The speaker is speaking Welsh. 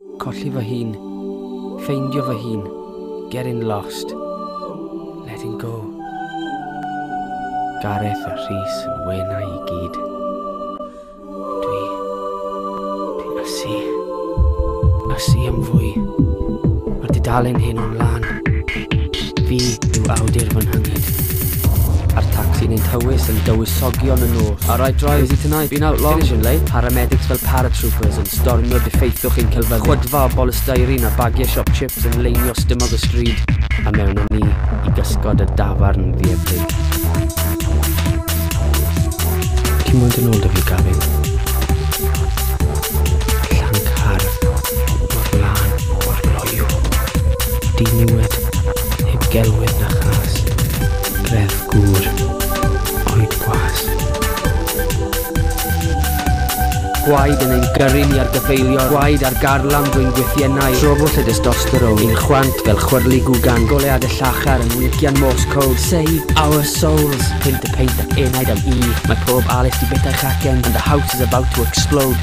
Colli fy hun, ffeindio fy hun, getting lost, letting go. Gareth a Rhys yn wenau i gyd. Dwi... Dwi'n ysu. Ysu am fwy. Mae'r dudalen hyn o'n lan. Fi yw awdur fy nhynged. A'r tacsi'n ein tywys yn dywysogion y nos. Alright, drive, busy tonight, been out long. Finishing late. Paramedics fel paratroopers yn stormio diffeithwch ein celfyddyd. Chwydfa o bolystyrene a bagiau siop chips yn leinio stumog y stryd. A mewn â ni i gysgod y dafarn ddieblyg. Ti'n moyn dod nôl 'da fi, Gavin? Llanc hardd, mor lân, mor loyw. Diniwed, heb gelwydd na chas. Greddf gŵr, oed gwas. Gwaed yn ein gyrru ni ar gyfeiliorn, gwaed ar garlam drwy'n gwythiennau, trobwll y testosterone, ein chwant fel chwyrli gwgan, goleuadau llachar yn wincian Morse code, save our souls, pint y peint ac enaid am i, mae pob Alice 'di bita'i chacen, and the house is about to explode.